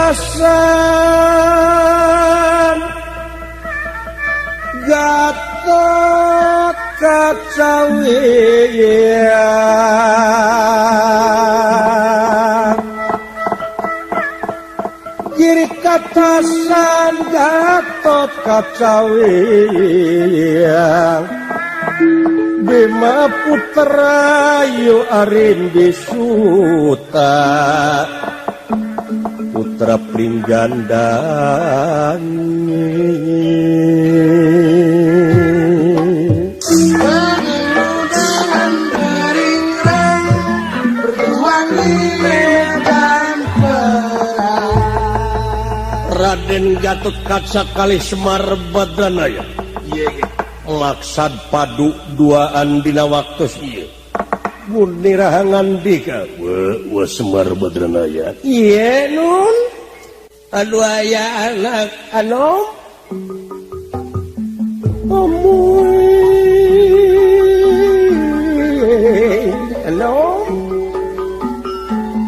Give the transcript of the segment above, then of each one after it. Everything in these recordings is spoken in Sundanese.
Katasan Gatot Kaca wiyang, Giri katasan Gatot Kaca wiyang, Bima Putra yu Arimbi Suta, Putra Pringgandani. Dengan beringrang berjuang di medan perang. Raden Gatot Kaca kalih Semar Badranaya maksad padu duaan dina waktu ieu mun nirahangan dika we Semar Badranaya. Ieu nun anu aya anak anom. Amuy anom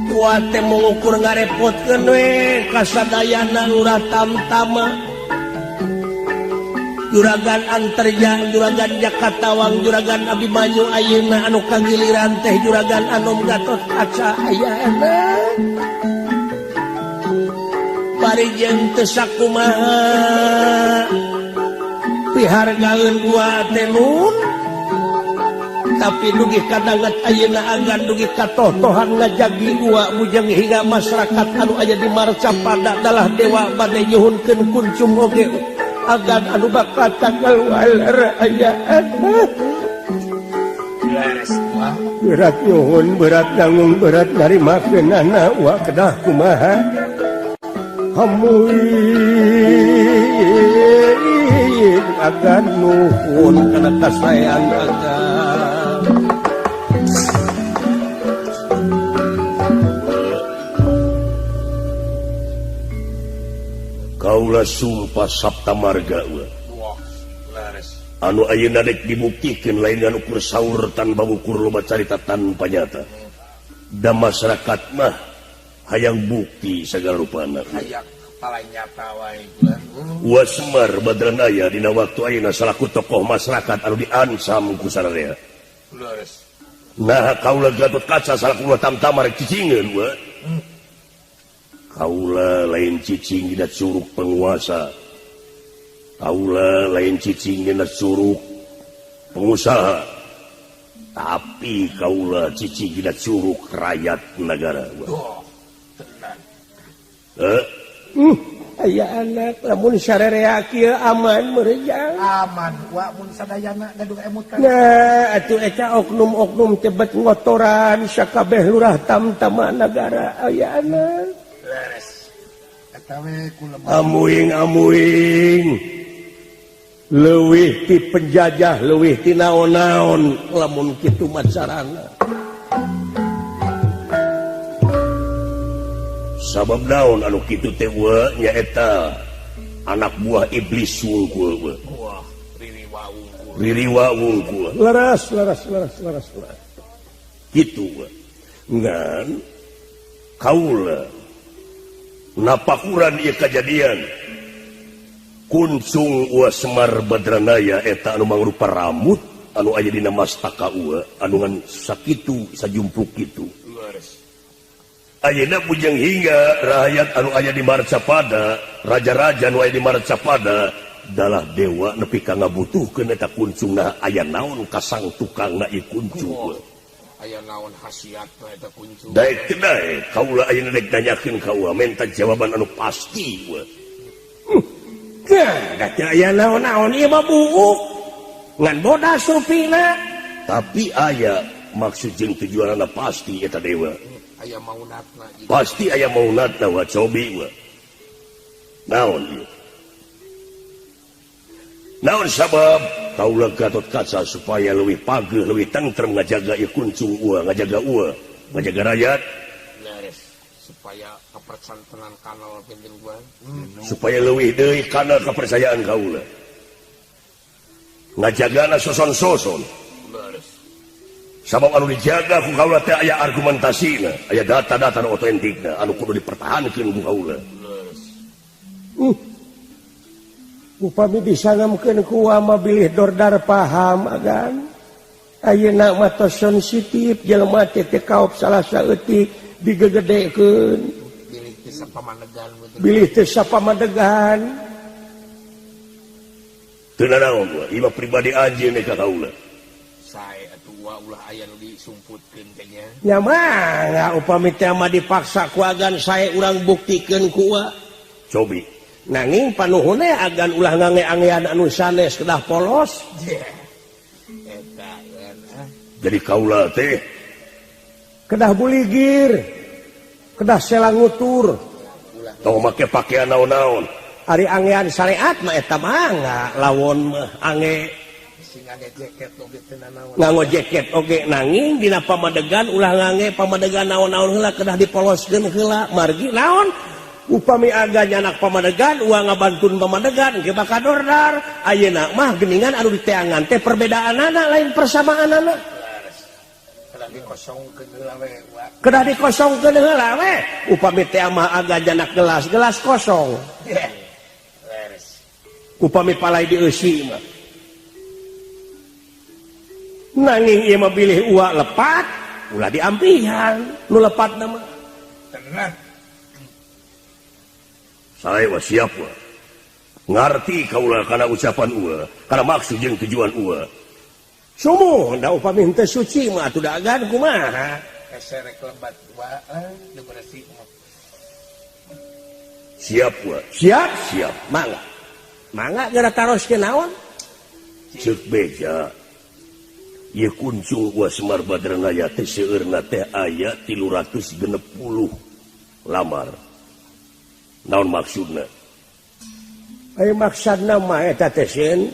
tua teh mengukur ngarepotkeun we kasadayana lurah tamtama, juragan Anterja, juragan Jakatawang, juragan Abimanyu. Ayeuna anu kagiliran teh juragan Anom Gatot Kaca. Aya anak bari jeung teu sakumaha pihargaeun gua teh nun, tapi dugi kadanget ayeuna agan dugi katotohan ngajagi gua bujang hingga masyarakat anu aya di Marcapada dalah dewa bade nyuhunkeun kuncung oge agan anu bakal tanggal aya anak. Beres wah. Berat nyuhun, berat nanggung, berat narimakeun anak wa kedah kumaha. Hamuy agan, nuhun kana kasaean agan. Kaula sumpah Sapta Marga we. Wah, leres. Anu ayeuna dek dibuktikeun lain ngan ukur saur tanpa ukur loba carita tanpa nyata. Da masyarakat mah hayang bukti segala rupana. Hayang kepala nyata wae gua. Wa Semar Badranaya dina waktu ayeuna salaku tokoh masyarakat anu diancam ku sararea. Leres. Nah, kaula Gatot Kaca salaku ulah tamtama rek cicingeun we. Kaula lain cicing dina curug penguasa. Kaula lain cicing dina curug pengusaha. Tapi kaula cicing dina curug rakyat negara. Oh, tenan. Eh, Aya anak lamun sarerea kieu aman meureun. Aman wa mun sadayana gaduh emut kan. Nah, atuh eta oknum-oknum tebet ngotoran sakabeh lurah tamtama nagara aya anak. Leres. Eta we kula. Amuing amuing leuwih ti penjajah, leuwih ti naon-naon lamun kitu macarana. Sabab naon anu kitu teh we nyaeta anak buah iblis wungkul we. Wah, ririwa wungkul. Ririwa wungkul. Leres leres leres leres leres. Kitu we. Ngan kaula napakuran ieu kajadian kuncung Ua Semar Badranaya eta anu mangrupa ramut anu aya dina mastaka ua anu ngan sakitu sajumpluk kitu. Leres. Ayeuna bujang hingga rakyat anu aya di Marcapada, raja-raja anu aya di Marcapada dalah dewa nepi ka ngabutuhkeun eta kuncungna aya naon kasang tukangna ieu kuncung. Wah, aya naon khasiatna eta kuncung. Daek teu daek kaula ayeuna dek nanyakeun ka ua menta jawaban anu pasti ua. Nah, da teu aya naon-naon ieu mah buuk. Ngan bodas rupina. Tapi aya maksud jeung tujuanna pasti eta dewa. Aya maunatna gitu. Pasti aya maunatna wa cobi wa. Naon ieu? Naon sabab kaula Gatot Kaca supaya leuwih pageuh, leuwih tentrem ngajaga ieu kuncung ua, ngajaga ua, ngajaga rakyat. Leres. Supaya kepercantenan kanal pinten gua. Supaya leuwih deui kana kepercayaan kaula. Ngajagana soson-soson. Leres. Sabab anu dijaga ku kaula teh aya argumentasina, aya data-data nu otentikna anu kudu dipertahankeun ku kaula. Upami disangamkeun ku uwa mah bilih dordar paham agan. Ayeuna mah tos sensitif jelema teh teu kaop salah saeutik digegedekeun. Bilih teu sapamadegan. Bilih teu sapamadegan. Teu nanaon gua, ieu mah pribadi anjeun ka kaula. Sae atuh uwa ulah aya nu disumputkeun teh nya. Nya mangga upami teh mah dipaksa ku agan sae urang buktikeun ku uwa. Cobi. Nanging panuhunna agan ulah ngange-angean anu sanes kedah polos. Eta Jadi kaula teh kedah buligir, kedah selangutur, tong make pakaian naon-naon. Ari angean syariat mah eta mangga lawon mah ange sing ngangge jaket oge teu nanaon. Nganggo jaket oge nanging dina pamadegan ulah ngange pamadegan naon-naon heula kedah dipoloskeun heula margi naon? Upami aga nyanak pamadegan uang ngabantun pamadegan ge bakal dordar. Ayeuna mah geuningan anu diteangan teh perbedaanana lain persamaanana. Kedah dikosongkeun heula we wa. Kedah dikosongkeun heula we. Upami teh mah aga nyanak gelas, gelas kosong. Leres. Upami palai dieusi mah. Nanging ieu mah bilih uwa lepat, ulah diampihan nu lepatna mah. Tenang. Saya mah siap wa. Ngarti kaula kana ucapan uwa, kana maksud jeung tujuan uwa. Sumuh da upami henteu suci mah atuh da agan kumaha? Hese rek lebat wa, teu beresih mah. Siap wa. Siap? Siap. Mangga. Mangga geura taroskeun naon? Ceuk beja. Ieu kuncung wa Semar Badranaya teh seueurna teh aya 360 lamar. Naon maksudna? Ai maksudna mah eta teh sieun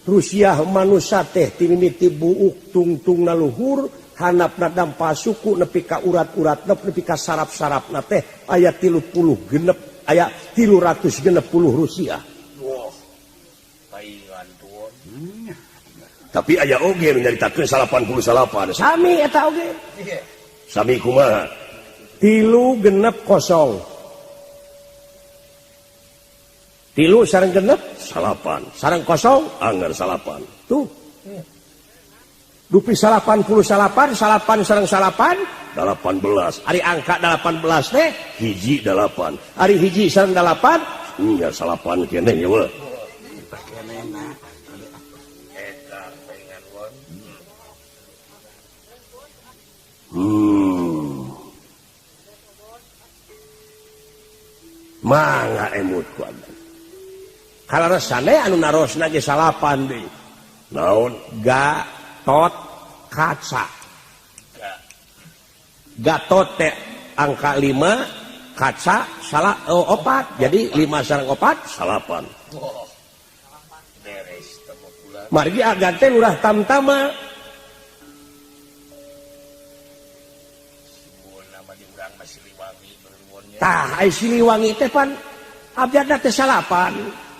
Rusiah manusa teh timimiti buuk tungtungna luhur hanapna dampa suku nepi ka urat-uratna nepi ka saraf-sarafna teh aya 36 aya 360 Rusia. Wah. Paingan tuon. Tapi aya oge nu nyaritakeun 89. Sami eta oge. Sami kumaha? 3 genep kosong. 3 sareng genep 9, sareng kosong anggar 9. Tuh. Dupi 89, 9 sareng 9 18. Ari angka 18 teh hiji 8. Ari hiji sareng 8 nya 9 keneh nya we. Mangga emut ku abdi. Kalaresane anu narosna ge 9 deui. Naon? Gatot kaca. Gatot teh angka 5, kaca salah, oh, 4. Jadi 5 sareng 4 9. Margi agan teh lurah tamtama. Tah ai Siliwangi teh pan abjadna teh 9.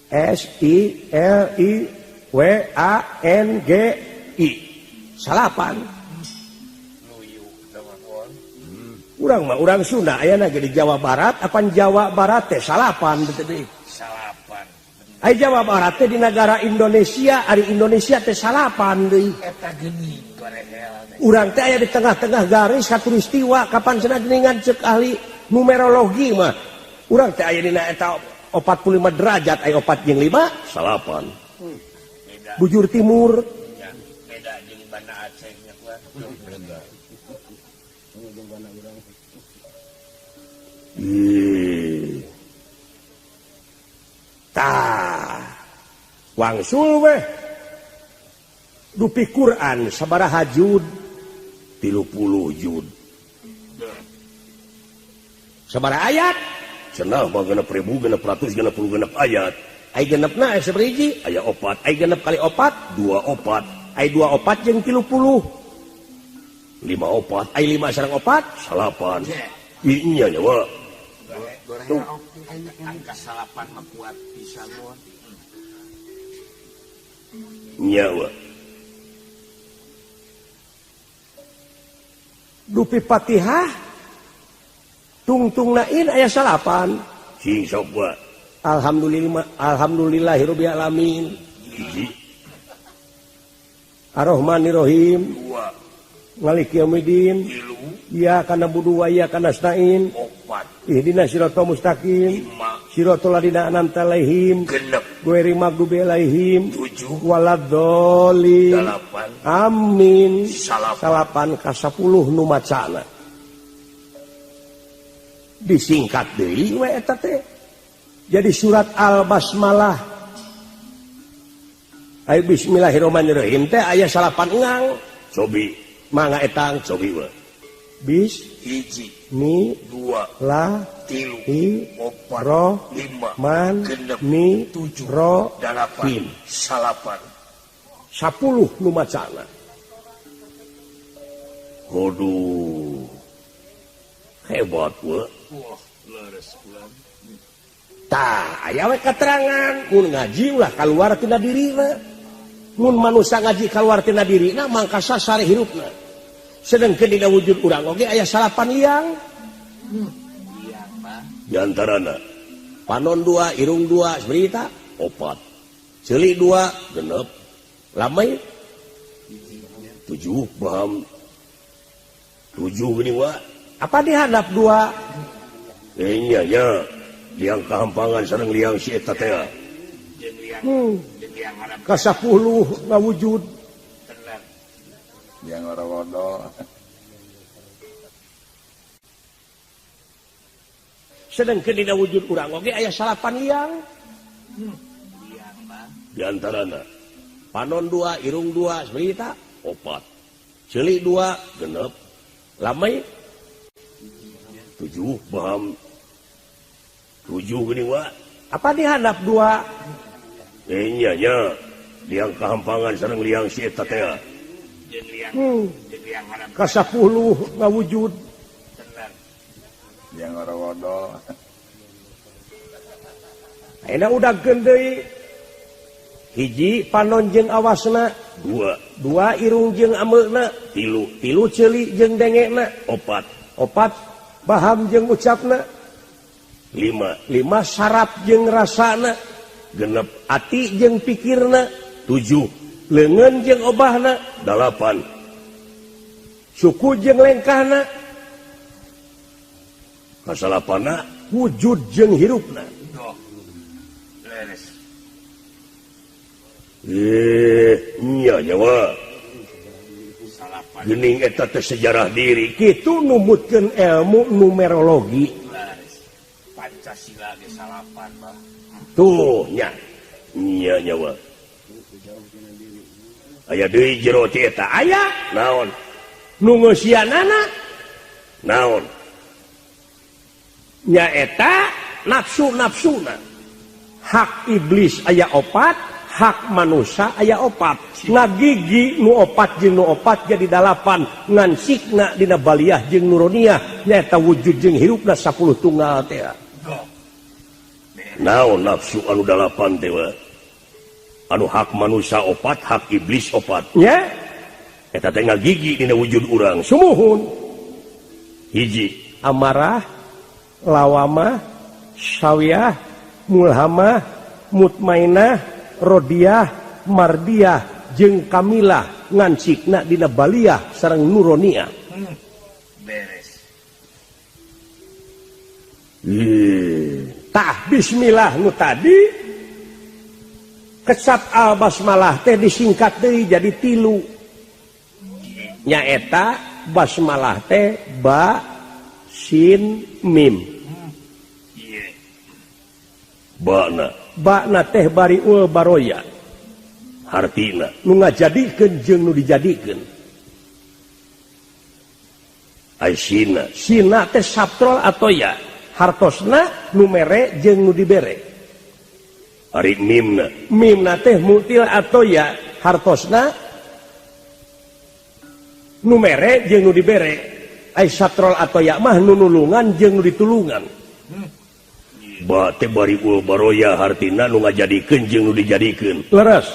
S I L I W A N G I 9. Urang mah urang Sunda ayana ge di Jawa Barat apan Jawa Barat teh 9 teh deui. 9. Ai Jawa Barat teh di negara Indonesia, ari Indonesia teh 9 deui. Eta geuning gorehel. Urang teh aya di tengah-tengah garis khatulistiwa kapan cenah geuningan ceuk ahli numerologi mah. Urang teh aya dina eta 45 derajat aya 4 jeung 5 9. Bujur timur. Beda jeung Banda Aceh nya kuat. Beda. Tah. Wangsul weh. Dupi Quran sabaraha juz? 30 juz. Sabaraha ayat? Cenah mah genep ribu, genep ratus, genep puluh, genep ayat. Ai genepna aya sabaraha? Aya 4. Ai genep kali 4? 2 4. Ai 2 4 jeung 30. 5 4. Ai 5 sareng 4? 9. Inya nya wa. Tuh. Angka 9 mah kuat pisan mun. Nya wa. Dupi Fatihah tungtung lain aya 9. Cing sok wa. Alhamdulillah alhamdulillahirabbil alamin. Hiji. Arrahmanirrahim. Dua. Maliki yaumiddin. Tilu. Iyyaka na'budu wa iyyaka nasta'in. Opat. Ihdinas siratal mustaqim. Lima. Siratal ladzina an'amta 'alaihim. Genep. Ghairil maghdubi 'alaihim. Tujuh. Waladdallin. Dalapan. Amin. Salapan. Salapan ka 10 nu macana. Disingkat deui we eta teh. Jadi surat Al-Basmalah. Ayo bismillahirrahmanirrahim teh aya salapan engang. Cobi. Mangga etang cobi we. Bis hiji mi dua la tilu hi opat ro lima man genep mi tujuh ro dalapan him. Salapan 10 nu macana. Waduh, hebat we. Wah, leres bulan. Tah, aya we keterangan mun ngaji ulah kaluar tina dirina. Mun manusia ngaji kaluar tina dirina mangkasa sare hirupna. Sedengkeun dina wujud urang oge aya salapan liang. Liang mah di antarana panon 2, irung 2, berita opat, ceuli 2, genep, lamai 7, baham 7 geuning wa. Apa dihadap 2? Nya nya liang kahampangan sareng liang si eta teh. Jeung liang, jeung liang harap. Ka 10 ngawujud. Bener. Liang ora-wodo. Sedengkeun dina wujud urang oge aya salapan liang. Liang mah di antarana panon 2, irung 2, berita opat, ceuli 2, genep, lamai 7, baham 7 geuning wa. Apa dihadap 2? Nya nya liang kahampangan sareng liang si eta teh. Jeung liang, jeung liang harap. Ka 10 ngawujud. Bener. Liang ora-wodo. Ayeuna udagkeun deui. Hiji panon jeung awasna, 2, 2 irung jeung ameuna, 3, 3 ceuli jeung dengekna, 4, 4 baham jeung ucapna, 5, 5 sarap jeung rasana, genep, ati jeung pikirna, 7, leungeun jeung obahna, 8, suku jeung lengkahna, kasalapana wujud jeung hirupna. Duh. Leres. Nya nyawa. Salapan. Geuning eta teh sejarah diri. Kitu numutkeun ilmu numerologi. Leres. Pancasila ge salapan mah. Tuh nya. Nya nyawa. Aya deui jero ti eta. Aya naon? Nu ngeusianana naon? Nya eta nafsu-nafsuna. Hak iblis aya 4, hak manusia aya 4. Ngagigi nu 4 jeung nu 4 jadi 8, ngan sikna dina baliah jeung nuroniah nyaeta wujud jeung hirupna 10 tunggal teh. Naon nafsu anu 8 teh we? Anu hak manusia 4, hak iblis 4. Nya eta teh ngagigi dina wujud urang. Sumuhun. Hiji amarah, lawamah, syawiyah, mulhamah, mutmainah, rodiah, mardiah, jeung kamilah ngan sikna dina baliah sareng nuroniah. Beres. Tah bismillah nu tadi kecap al-basmalah teh disingkat deui jadi 3. Nyaeta basmalah teh ba sin mim. Bakna. Bakna teh bariul baroya. Hartina nu ngajadikeun jeung nu dijadikeun. Ai sina. Sina teh satrol atoya. Hartosna nu mere jeung nu dibere. Ari mimna. Mimna teh mutil atoya. Hartosna nu mere jeung nu dibere. Ai satrol atoya mah nu nulungan jeung nu ditulungan. Ba teh bariul baroya hartina nu ngajadikeun jeung nu dijadikeun. Leres.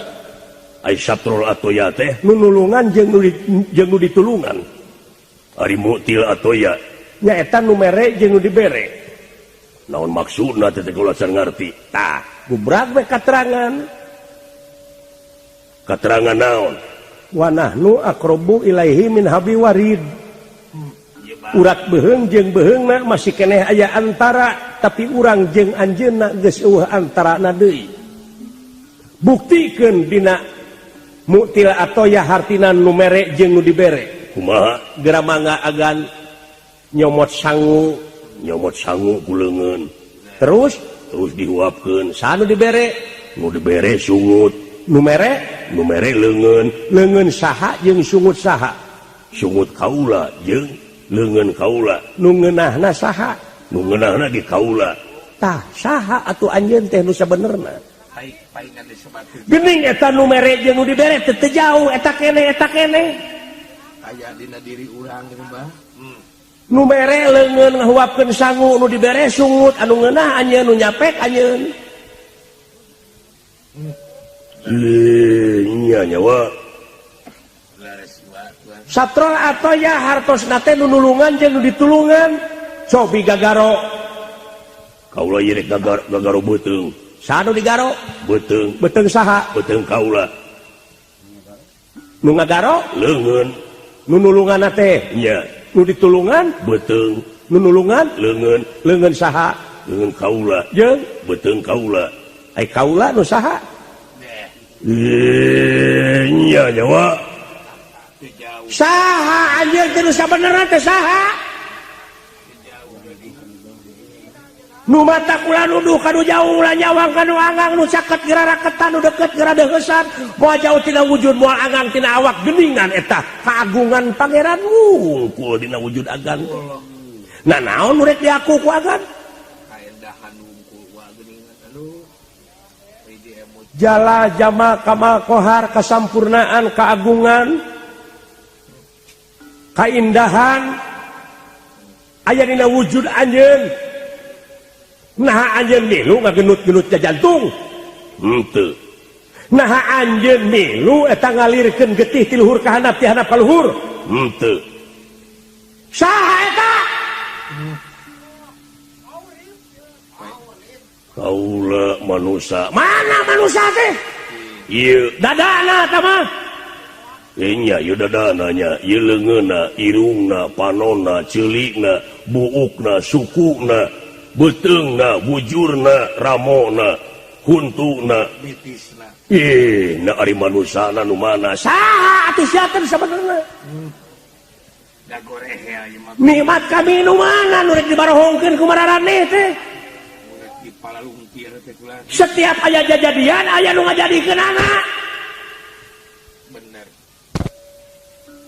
Ai satrol atoya teh nu nulungan jeung nu ditulungan. Ari mutil atoya nyaeta nu mere jeung nu dibere. Naon maksudna teh, kula can ngarti. Tah, gubrak we katerangan. Keterangan naon? Wa nahnu aqrabu ilaihi min hablil warid. Urat beuheung jeung beuheungna masih keneh aya antara, tapi urang jeung anjeunna geus euweuh antarana deui. Buktikeun dina mu'til atoya, hartina nu mere jeung nu dibere. Kumaha? Geura mangga agan nyomot sangu. Nyomot sangu ku leungeun. Terus? Terus dihuapkeun. Saha nu dibere? Nu dibere sungut. Nu mere? Nu mere leungeun. Leungeun saha jeung sungut saha? Sungut kaula jeung leungeun kaula. Nu ngeunahna saha? Nu ngeunahna di kaula. Tah, saha atuh anjeun teh nu sabenerna? Paingan disebutkeun. Geuning eta nu mere jeung nu dibere teu teu jauh, eta keneh, eta keneh. Aya dina diri urang gitu, Bah. Nu mere leungeun ngahuapkeun sangu, nu dibere sungut, anu ngeunah anjeun, nu nyapek anjeun. Eh, nya nyawa. Leres wa tuan. Satrol atoya hartosna teh nu nulungan jeung nu ditulungan. Cobi gagaro. Kaula ieu rek gagaro beuteung. Saha nu digaro? Beuteung. Beuteung saha? Beuteung kaula. Nu ngagaro? Leungeun. Nu nulunganna teh? Nya. Nu ditulungan? Beuteung. Nu nulungan? Leungeun. Leungeun saha? Leungeun kaula. Jeung? Beuteung kaula. Ai kaula nu saha? Eh, nya nyawa. Teu jauh. Saha anjeun teh nu sabenerna teh saha? Teu jauh jadi. Nu mata kula nuduh kanu jauh, ulah nyawang kanu anggang, nu caket geura raketan, nu deket geura deuheusan, moal jauh tina wujud, moal anggang tina awak. Geuningan eta kagungan Pangeran wungkul dina wujud agan. Nah, naon nu rek diaku ku agan? Kaendahan wungkul wa geuningan, aduh. Hiji emut. Jala jama kamal kohar, kasampurnaan, keagungan, kaindahan aya dina wujud anjeun. Nah, anjeun milu ngagenut-genut jantung? Henteu. Nah, anjeun milu eta ngalirkeun getih ti luhur ka handap, ti handap ka luhur? Henteu. Saha eta? Kaula manusa. Mana manusia teh? Ieu. Dadana eta mah. Nya, ieu dadana nya, ieu leungeunna, irungna, panonna, ceulikna, buukna, sukuna, beuteungna, bujurna, ramona, huntuna. Bitisna. Ih, na ari manusana nu mana? Saha atuh sia teh sabenerna? Da gorehel ieu mah. Nikmat kami nu mana nu rek dibarohongkeun ku mararaneh teh? Rek dipalalungkir teh kula. Setiap aya jajadian aya nu ngajadikeun anak. Bener.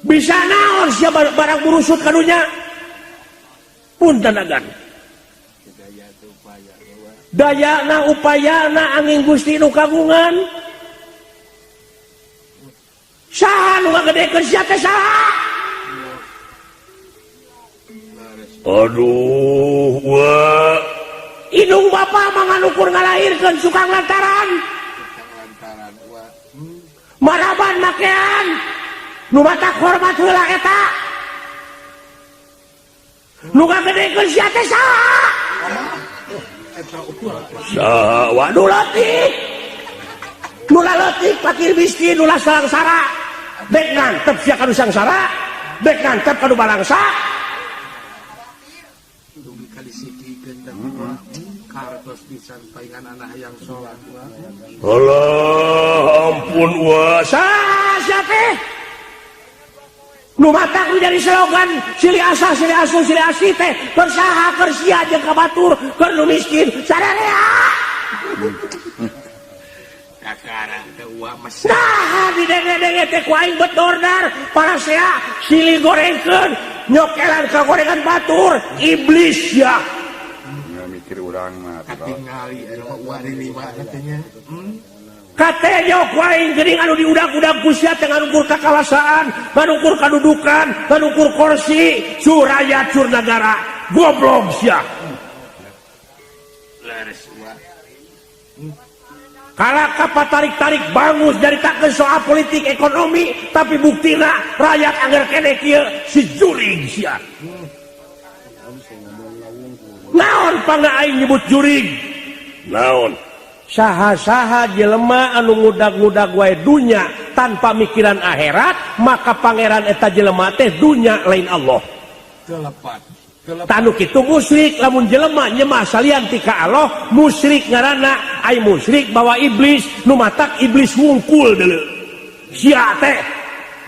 Bisa naon sia barang burusut kadunya? Punten agan. Daya teh upaya wa. Dayana upayana angin Gusti nu kagungan. Saha nu ngagedekeun sia teh, saha? Leres. Aduh, wah. Indung bapa mah nganukur ngalahirkeun sukang lantaran. Tukang lantaran wa. Maraban makean. Nu matak hormat heula eta. Nu ngagedekeun sia teh saha? Eta wa. Saha wa? Nu leutik. Nu leutik fakir miskin, nu sangsara. Dek ngantep sia kanu sangsara, dek ngantep kanu balangsa. Dugi ka disikikeun teh wa. Kartos pisan paingan anak hayang salat wa. Allah, ampun wa. Saha sia teh? Nu matak menjadi slogan silih asah, silih asuh, silih asih teh keur saha? Keur sia jeung ka batur, keur nu miskin sararea. Kakara teh wa mes. Nah, didenge-denge teh ku aing bet dordar parasea silih gorengkeun, nyokelan ka gorengan batur, iblis ya. Nggak mikir urang mah atuh. Katingali aya mah wa lima katanya. Katanya ku aing geuning anu diudag-udag ku sia teh nganukur kakawasaan, nganukur kadudukan, nganukur kursi, suraya cur negara, goblok sia. Leres wa. Kala kapatarik-tarik bangus nyaritakeun soal politik ekonomi, tapi buktina rakyat angger keneh kieu si jurig sia. Naon pangna aing nyebut jurig? Naon? Saha-saha jelema anu ngudag-ngudag wae dunya tanpa mikiran akhirat, maka pangeran eta jelema teh dunya lain Allah. Telepat. Tanu kitu musyrik lamun jelema nyembah salian ti ka Allah, musyrik ngaranna. Ai musyrik bawa iblis, nu matak iblis wungkul deuleu. Sia teh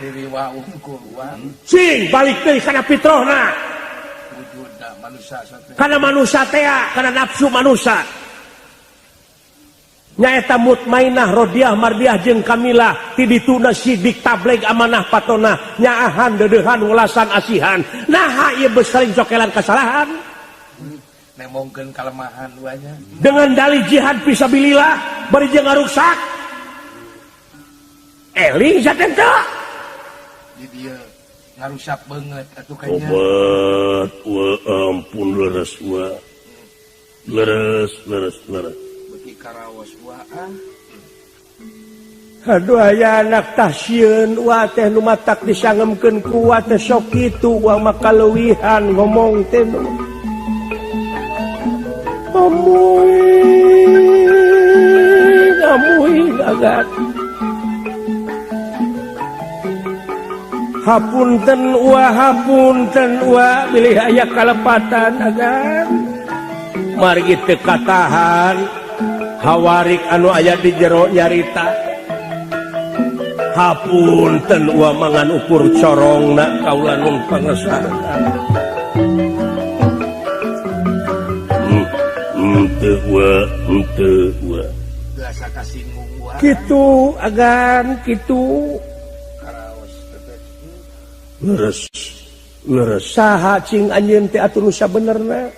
Diri wa wungkul wa. Cing balik deui kana fitrahna. Wujudna manusia sate. Kana manusia teh, kana nafsu manusia. Nyaeta mutmainah, rodiah, mardiah jeung kamilah ti dituna sidik tableg amanah patona nyaahan deudeuhan welasan asihan. Naha ieu beus saling cokelan kesalahan? Nemongkeun kalemahan duanya. Dengan dalih jihad fisabilillah bari jeung ngaruksak. Eling sia teh teu? Di dieu ngarusak beungeut atuh kayaknya. Obat wa ampun leres wa. Leres leres leres. Beuki karaos wa ah. Aduh aya anak tah sieun wa teh nu matak disangemkeun ku wa teh sok kitu wa mah kaleuwihan ngomong teh. Amuy, amuy agat. Hapunten wa hapunten wa bilih aya kalepatan agan. Margi teu katahan hawarik anu aya di jero nyarita. Hapunten wa mangan ukur corongna kaula nun pangersana. Henteu wa henteu wa. Biasa kasinggung wa. Kitu agan kitu. Karaos teh. Leres leres. Saha cing anjeun teh atuh nu sabenerna?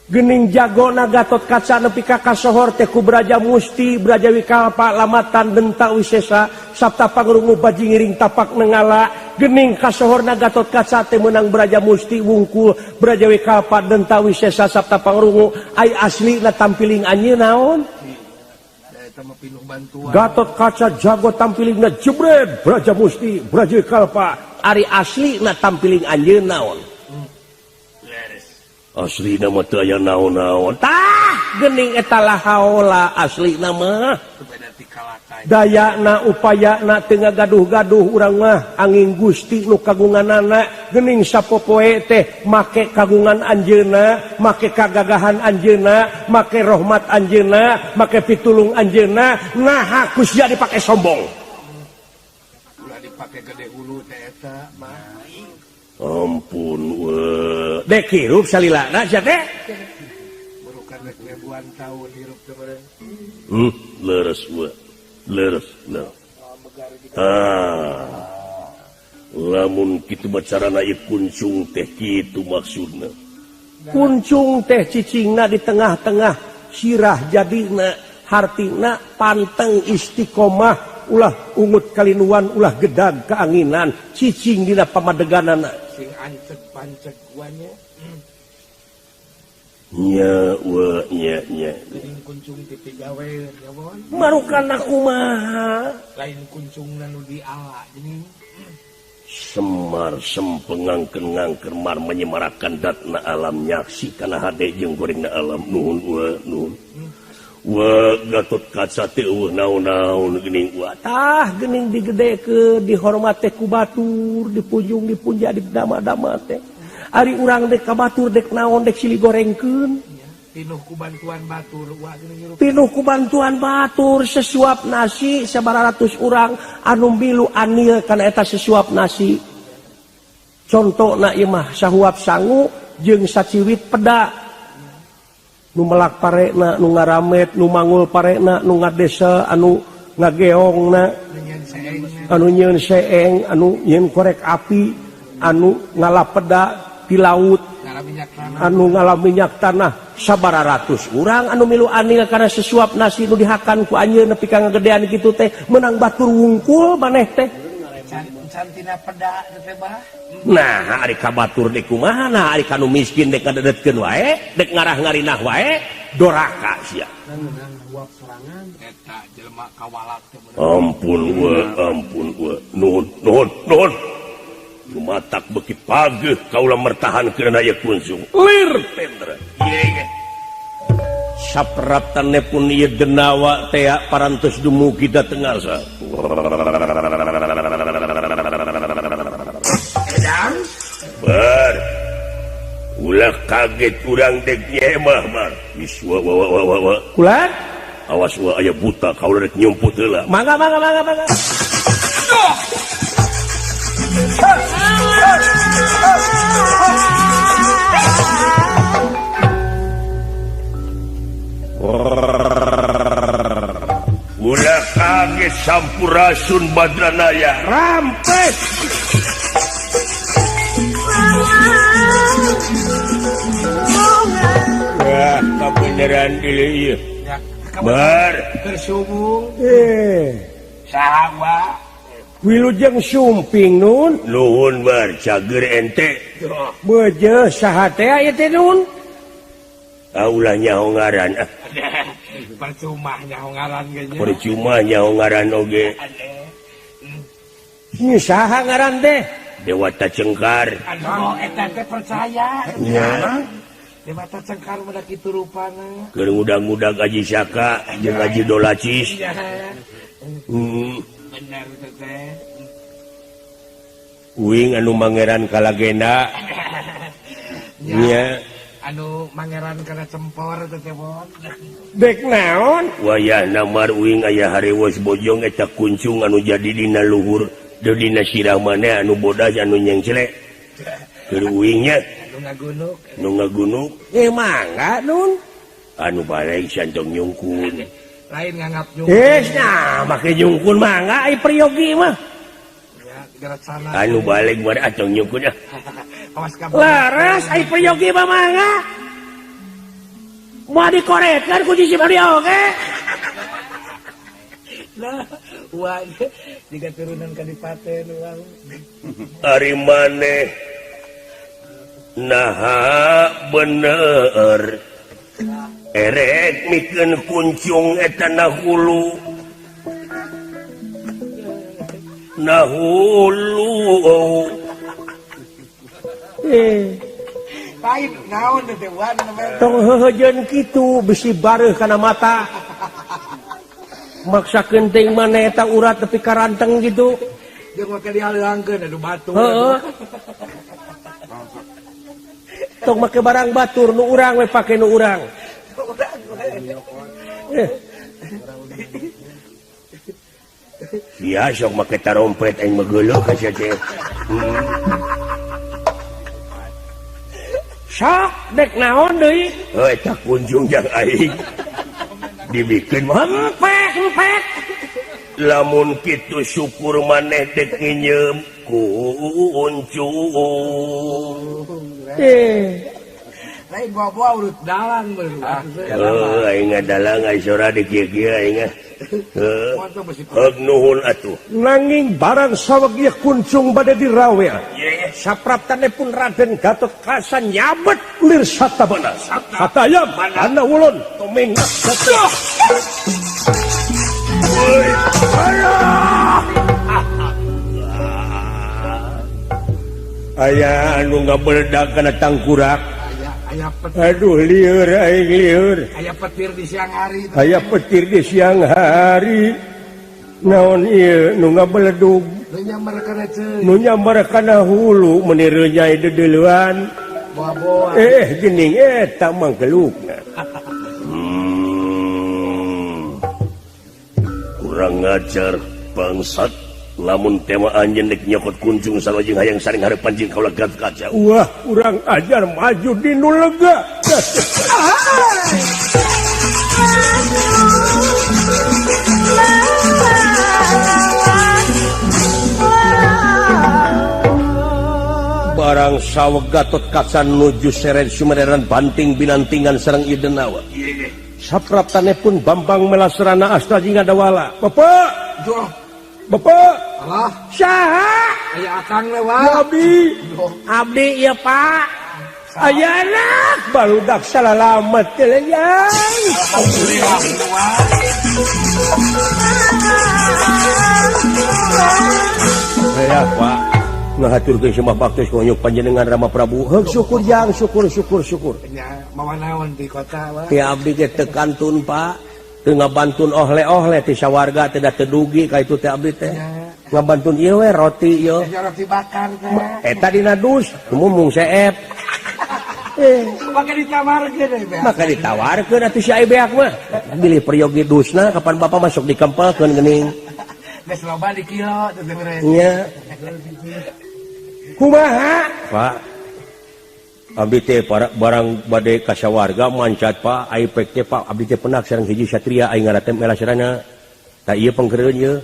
Gening jagona Gatot Kaca nepi ka kasohor teh ku Braja Musti, Braja Wikalpa, Lamatan, Denta Wisesa, Sabta Pangrungu Bajingiring Tapak Nenggala. Gening kasohorna Gatot Kaca teh meunang Braja Musti wungkul, Braja Wikalpa, Denta Wisesa, Sabta Pangrungu. Ai aslina tampiling anjeun naon? Eta mah pinuh bantuan. Gatot Kaca jago tampilingna jebret Braja Musti, Braja Wikalpa. Ari aslina tampiling anjeun naon? Asli nama teu aya naon-naon. Tah, geuning eta la haola asli nama. Dayana upayana teu ngagaduh-gaduh urang mah angin Gusti nu kagunganana geuning sapopoe teh make kagungan anjeunna, make kagagahan anjeunna, make rahmat anjeunna, make pitulung anjeunna, naha ku sia dipake sombong. Ulah dipake gede hulu teh eta mah. Ampun we. Dek hirup salilana sia teh. Burukan rek ribuan tahun hirup teh meureun. Leres we. Leres. Nah. Ah. Lamun kitu mah carana ieu kuncung teh kitu maksudna. Kuncung teh cicingna di tengah-tengah sirah jadina hartina panteng istiqomah ulah ungut kalinuan ulah gedag keanginan cicing dina pamadeganana sing ancek pancek guanya. Nya wa nya nya. Geuning kuncung ti pigawe ya bon. Marukan kumaha? Lain kuncungna nu diala geuning. Semar sempengangkeun ngangker mar menyemarakan datna alam nyaksi kana hade jeung gorengna alam nuhun wa nuhun. Wa Gatot Kaca teh eueuh naon-naon geuning wa. Tah geuning digedekeun dihormat teh ku batur dipunjung dipunja didama-dama teh. Ari urang dek ka batur dek naon dek silih gorengkeun. Pinuh ku bantuan batur wa geuning hirup. Pinuh ku bantuan batur sesuap nasi sabaratus urang anu milu anil kana eta sesuap nasi. Contona ieu mah sahuap sangu jeung saciwit peda. Nu melak parena, nu ngaramet, nu mangul parena, nu ngadesa, anu ngageongna, anu nyeun seeng, anu nyeun korek api, anu ngalapeda di laut, anu ngala minyak tanah, sabararatus urang anu milu anil kana sesuap nasi nu dihakan ku anjeun nepi ka ngagedean kitu teh meunang batur wungkul maneh teh. Cantina peda teh bah. Nah, ari ka batur dek kumaha? Nah, ari ka nu miskin dek ngadedetkeun wae, dek ngarah ngarinah wae, doraka sia. Eta jelema kawalak teh. Ampun we, ampun we. Nuhun, nuhun, nuhun. Lumatak beki pageuh kaula mertahankeun aya kuncung. Lir tendra. Sapraptane pun ieu denawa tea parantos dumugi dateng asa. Bar. Ulah kaget urang dek nyemah bar. Wiswa wa wa wa wa. Ulah awas wa aya buta kaula rek nyumput heula. Mangga mangga mangga mangga. Ulah kaget sampurasun Badranaya rampes. Wah, kabeneran deui ieu. Bar tersubung. Saha wa? Wilujeng sumping nun. Nuhun bar cager ente. Beujeuh saha teh ieu teh nun? Ulah nyaho ngaran. Percuma nyaho ngaran ge nya. Percuma nyaho ngaran oge. Ieu saha ngaran teh? Dewata Cengkar. Aduh, eta teh percaya. Nya. Dewata Cengkar mah kitu rupana. Keur ngudag-ngudag Aji Saka jeung Aji Dolacis. Bener teh. Uing anu mangeran kalagenda. Nya. Anu mangeran kana cempor teh teh bon. Dek naon? Wayahna mar uing aya harewos bojong eta kuncung anu jadi dina luhur, deui dina sirah maneh anu bodas anu nyengcle. Keur uing nya anu ngagunuk. Nu ngagunuk. Mangga nun. Anu balik santong nyungkun. Lain nganggap nyungkun. Nah make nyungkun mangga ai priyogi mah. Anu balik war atong nyungkun ah. Laras ai priyogi mah mangga. Moal dikoretkeun ku si Mario oge. Lah, wah jiga turunan kadipaten urang. Ari maneh naha bener. Erek mikeun kuncung eta na hulu. Nahulu. Lain naon teh wan tong heuheujeun kitu bisi bareuh kana mata. Maksakeun teuing maneh eta urat tepi ka ranteng kitu. Jeung make dihalangkeun anu batu. Heeh. Tong make barang batur nu urang we pake nu urang. Sia sok make tarompet aing mah geuleuh ka sia teh. Sok dek naon deui? Heuh eta kunjung jang aing. Dibikeun mah empek empek. Lamun kitu syukur maneh dek nginyeum kuncung. Lain bawa-bawa urut dalang baru. Heuh aing ngadalang ai sora di kieu-kieu aing. Heuh. Nuhun atuh. Nanging barang saweg ieu kuncung bade dirawel. Sapraptane pun Raden Gatot Kaca nyabet lir satabana. Satayam ana ulun tomeng. Aya anu ngabeledak kana tangkurak. Aduh lieur aing lieur. Aya petir di siang hari. Aya petir di siang hari. Naon ieu nu ngabeledug. Nu nyamber kana ceuy. Nu nyamber kana hulu meuni reunyai dedeuleuan. Boa-boa. Geuning eta mangkelukna. Kurang ngajar bangsat. Lamun tema anjeun dek nyokot kuncung sarua jeung hayang saring hareupan jeung kaula Gatot Kaca. Wah, urang ajar maju di nu lega. Barang saweg Gatot Kaca nuju seren sumereran banting binantingan sareng ieu denawa. Sapraptane pun Bambang Melasrana asta jeung Dawala. Bapak, Bapak, alah, saha? Aya akang lewat. Abdi, abdi ieu Pak. Aya anak barudak salalamet teh yang. Ya Pak. Ngahaturkeun sembah baktos ka panjenengan Rama Prabu. Heug syukur jang, syukur syukur syukur. Nya mawa naon di kota wa. Ti abdi ge teu kantun Pak. Teu ngabantun ohle-ohle ti sawarga teh da teu dugi ka itu teh abdi teh. Ngabantun ieu we roti ieu. Nya roti bakar teh. Eta dina dus, mumung seep. Maka ditawarkeun euy beak. Maka ditawarkeun atuh si ai beak mah. Bilih peryogi dusna kapan bapak masuk dikempelkeun geuning. Geus loba di kilo teh meureun. Nya. Kumaha Pak abdi teh barang bade ka sawarga mancat Pak ai pek teh Pak abdi teh penak sareng hiji satria aing ngaran teh Melasrana tah ieu pengkereun ieu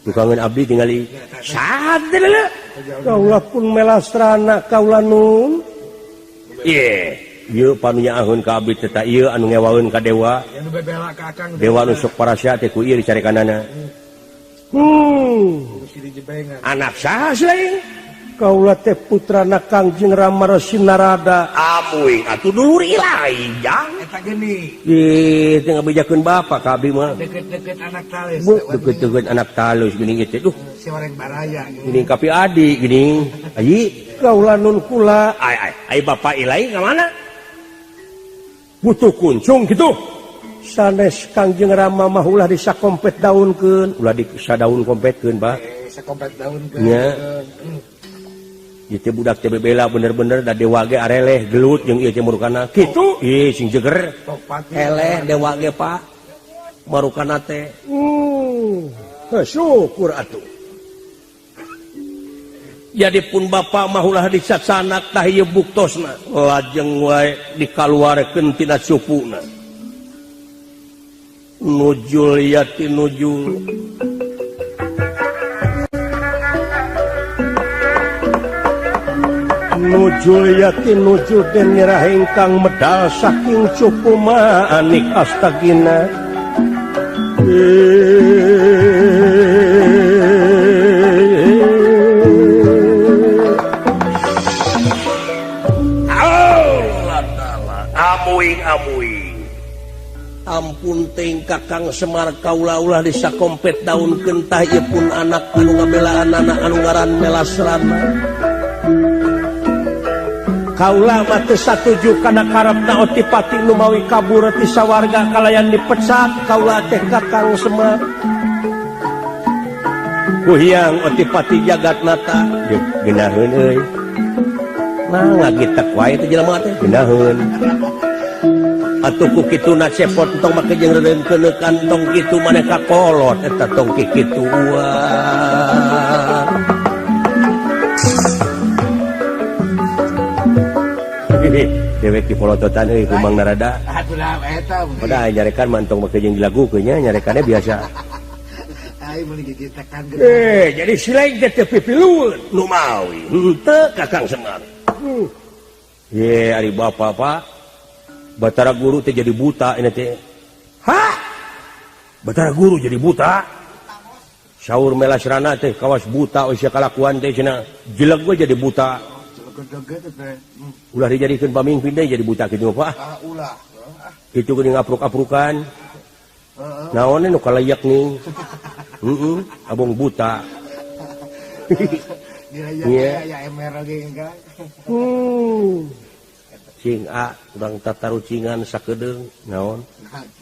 tukangeun abdi tingali sadeu kaula pun Melasrana kaula nun ieu ieu panunyaahun ka abdi teh tah ieu anu ngewaeun ka dewa anu bebela ka akang dewa nu sok parasya teh ku ieu dicarekanana anak saha lain kaula teh putrana Kangjeng Rama Resi Narada amuing atuh dulur ilahi jang eta geuning ih teu ngabejakeun bapa ka abdi mah deket-deket anak talus deket-deket anak talus geuning teh duh si orang baraya geuning kapi adi geuning ayi kaula nun kula ai ai ai bapa ilahi ka mana butuh kuncung kitu sanes Kangjeng Rama mah ulah disakompet daunkeun ulah disadaun kompetkeun Pak sakompet daunkeun nya. Ieu budak teh bebela bener-bener da dewa ge areleh gelut jeung ieu teh marukana kitu ih sing jeger eleh dewa ge Pak marukana teh syukur atuh jadi pun bapa mah ulah disacanak tah ieu buktosna lajeng wae dikaluarkeun tina cupuna nujul yati nujul nujul yatin nujul den nyerah ingkang medal saking cupu manik astagina Allah ta'ala amuing amuing ampun ting kakang Semar kaula ulah disakompet daun kentah ieu pun anak anu ngabelaan anak anu ngaran Melasrana kaula mah teu satuju kana karepna Otipati nu mawi kabur ti sawarga kalayan dipecat kaula teh kakang Semar kuhiang Otipati jagat nata geunaheun euy nah ngagitek wae teh jelema teh geunaheun atuh ku kituna cepot tong make jeung reunkeun kantong kitu maneh ka kolot eta tong kitu wah dewek di polototan euy ku Mang Narada. Atuh eta. Pada nyarekan mantong make jeung dilagukeun nya nyarekannya biasa. Ai meuli gigitekan jadi si lain teh teu pipilueun nu mawi. Henteu Kakang Semar. Ye ari bapa Pak. Batara Guru teh jadi buta ini teh. Hah? Batara Guru jadi buta? Saur Melasrana teh kawas buta euy kalakuan teh cenah. Jelek we jadi buta. Ulah dijadikeun pamimpin deui jadi buta kitu Pak. Ulah. Kitu geuning apruk-aprukan. Naon nu kalayak nih. Heeh, abong buta. Nya ya emer oge enggak. Cing a urang tatarucingan sakedeung naon?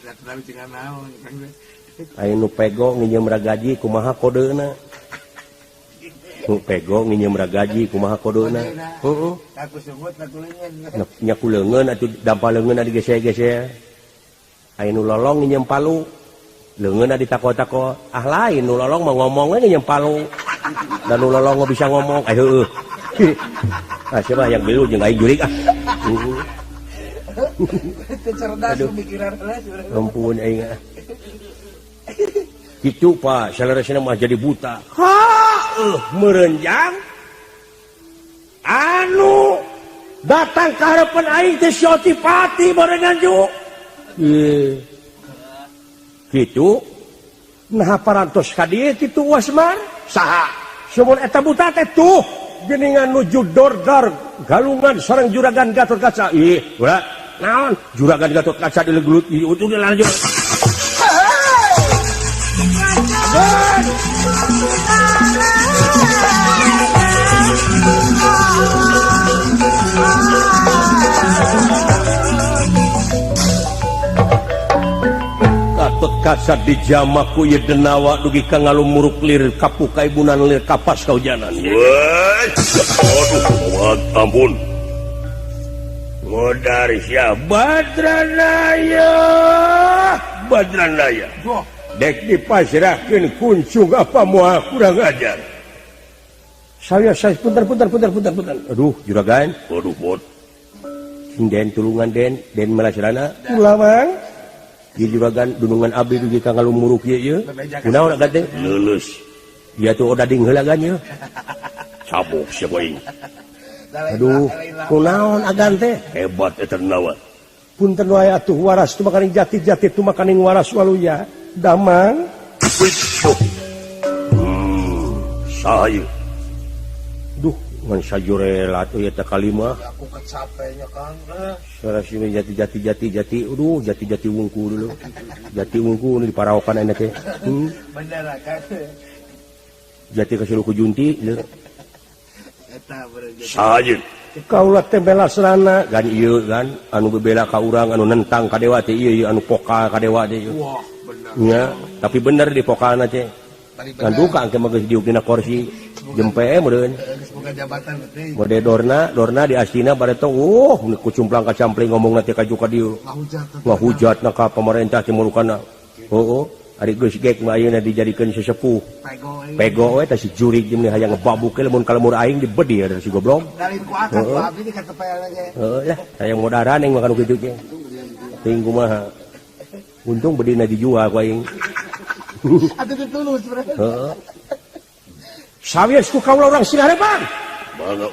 Tatarucingan naon? Aya nu pego nginjem ragaji kumaha kodeuna? Nu pego nginjem ragaji kumaha kodeuna? Heeh. Aku sebut aku leungeun. Nya ku leungeun atuh dampal leungeun digeseh-geseh. Aya nu lolong nginjem palu. Leungeunna ditako-tako. Ah lain nu lolong mah ngomong we nginjem palu. Dan nu lolong mah bisa ngomong. Ah heueuh. Ah siapa yang belu jeung aing jurig ah. Teu cerdas pikiran lah. Ampun aing ah. Kitu Pak, saleresna mah jadi buta. Ha, merenjang. Anu datang ka hareupeun aing teh si Otipati barengan ju. Kitu nah parantos ka dieu kitu Wasmar saha? Sumur eta buta teh tuh geuningan nuju dordor galungan sareng juragan Gatot Kaca. Ih, ulah naon juragan Gatot Kaca dilegelut ieu utuh lanjut. Kapek kaca dijamaku ye denawa dugi ka ngalumuruk lir kapu kaibunan lir kapas kaujanan. Woi, aduh, ampun. Modar sia Badranaya, Badranaya. Dek dipasrahkeun kuncung apa moal kurang ajar. Saya punten, punten, punten, punten, punten. Aduh, juragan. Waduh, bot. Sing den tulungan den, den melasrana. Ulah, Mang. Ieu juragan dunungan abdi dugi ka ngalumuruk ieu ieu. Kunaon agan teh? Leuleus. Ieu tuh odading heula gan ieu. Cabok sia aing. Aduh, kunaon agan teh? Hebat eta nawa. Punten wae atuh waras tu makaning jati-jati tu makaning waras waluya. Damang. Saha ieu? Duh, ngan sajurela atuh ieu teh kalima. Aku kecapeknya, Kang. Suara sini jati jati jati jati, aduh, jati jati wungku dulu. Jati wungku nu diparaokan ayeuna teh. Bener kan? Jati kasilu ku junti. Eta bener. Saha ieu? Kaula teh belasrana gan ieu gan anu bebela ka urang anu nentang ka dewa teh ieu ieu anu pokal ka dewa teh ieu. Wah, bener. Nya, tapi bener di pokalna teh. Tadi Ngan bener. duka engke mah geus diuk dina kursi jempe meureun. Geus boga jabatan teh. Mode dorna, dorna di astina bareto, kucumplang kacampling ngomongna teh kaju ka dieu. Ngahujat. Ngahujatna ka pemerintah teh murukana. Heueuh, ari geus gek mah ayeuna dijadikeun sesepuh. Pego euy. Pego we teh si jurig jeung hayang ngebabuk lamun ka lemur aing dibedi eta si goblok. Dalin ku akang ku abdi di katepel ge. Heueuh lah, hayang modaran aing mah kanu kitu teh. Teuing kumaha. Untung bedina dijual ku aing. Atuh ditulus bre. Heeh. Sawios ku kaula urang Singarepan. Mangga.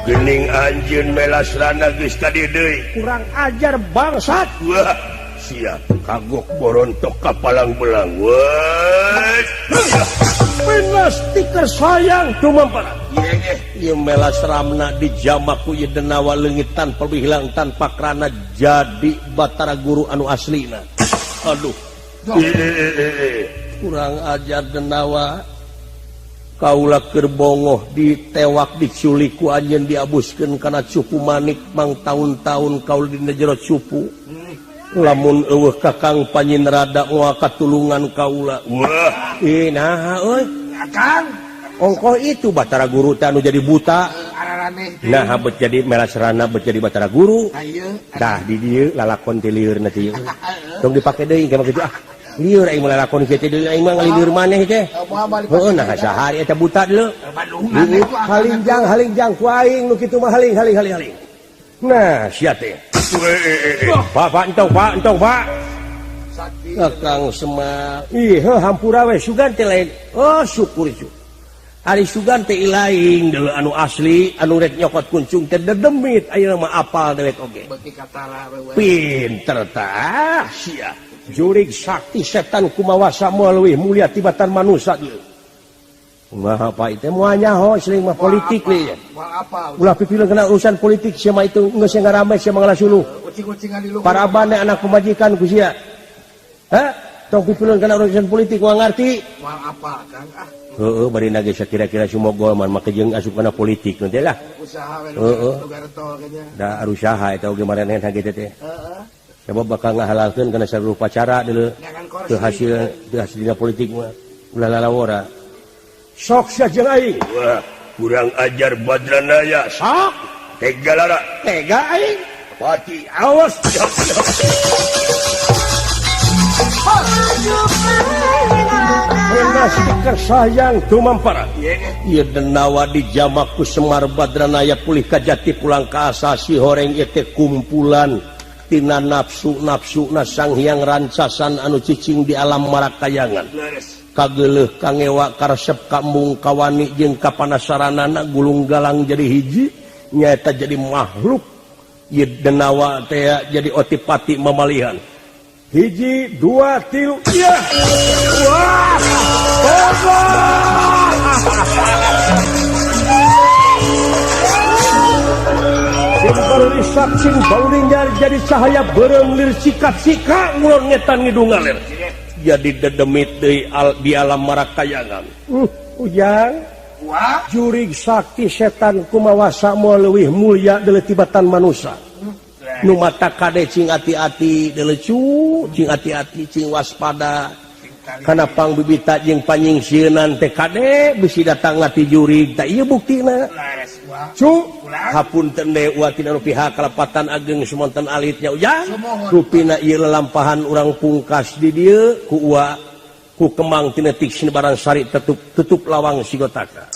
Gening anjeun melasrana geus ka dieu deui. Kurang ajar bangsat. Wah, sia kagok borontok ka palang belang. Wah. Penas tiker sayang tumampara. Ieu melasramna dijamaku ieu denawa leungit tanpa hilang tanpa krana jadi Batara Guru anu aslina. Aduh. Kurang ajar denawa. Kaula keur bongoh ditewak diculik ku anjeun diabuskeun kana cupu manik mang taun-taun kaula dina jero cupu. Lamun eueuh Kakang Panyinrada moal katulungan kaula. Wah, ih naha euy? Akang. Ongkoh itu Batara Guru teh anu jadi buta. Araraneh teh. Nah, bet jadi melasrana bet jadi Batara Guru. Ayeuna. Tah di dieu lalakon teh lieurna teh ieu. Tong dipake deui engke mah kitu ah. Lieur aing mah lalakon kieu teh deui aing mah ngalieur maneh teh. Heueuh nah sahari eta buta deuleu. Halingjang halingjang ku aing nu kitu mah haling haling haling haling. Nah, sia teh. Pak, Pak, entong, Pak, entong, Pak. Kakang Semar. Ih, heuh hampura we sugan teh lain. Oh, syukur itu. Ari sugan teh ilaing deuleu anu asli, anu rek nyokot kuncung teh dedemit ayeuna mah apal dewek oge. Beuki katara we we. Pinter tah sia. Jurig sakti setan kumawasa moal leuwih mulia tibatan manusa ieu. Kumaha Pak teh moal nyaho sering mah politik we ya. Moal apa? Ulah pipileun kana urusan politik sia mah itu geus ngarame sia mah ngalasuluh. Ucing-ucingan di luhur. Parabane anak pemajikan ku sia. Hah? Tong pipileun kana urusan politik moal ngarti. Moal apa Kang ah. Heeh, bari nage sakira-kira sumogol man make jeung asup kana politik nu teh lah. Usaha we Heeh. nu garetol ge nya. Da usaha eta oge maranehna kitu teh. Heeh. Sebab bakal ngahalalkeun kana saluruh upacara deuleu. Nyangan kursi. Teu hasil, teu hasil dina politik mah ulah lalawora. Sok sia jeung aing. Wah, kurang ajar Badranaya. Sok tega lara. Tega aing. Pati awas. Renas tikar sayang tumampara. Ieu denawa dijamaku Semar Badranaya pulih ka jati pulang ka asasi horeng ieu teh kumpulan tina nafsu-nafsuna Sang Hyang Rancasan anu cicing di alam marakayangan. Kageuleuh kangewa karesep kambung kawani jeung kapanasaranana gulung galang jadi hiji nyaeta jadi makhluk. Ieu denawa teh jadi otipati mamalihan. Hiji, dua, tilu, iya. Wah, sing baru risak, sing baru rinjar jadi cahaya beureum lir sikat-sika ngulon ngetan ngidung ngalir. Jadi dedemit deui di alam marakayangan. Ujang. Jurig sakti setan kumawasa moal leuwih mulya deuleu tibatan manusia. Nu mata kade cing ati-ati deuleu cu, cing ati-ati cing waspada. Kana pangbibita jeung panyingsieunan teh kade bisi datang ngati jurig tah ieu buktina. Cu, hapunten deui uwa tina nu pihak kalepatan ageng sumonten alitnya ujang. Rupina ieu lelampahan urang pungkas di dieu ku uwa ku kemang tinetik sinebaran sari tutup tutup lawang sigotaka.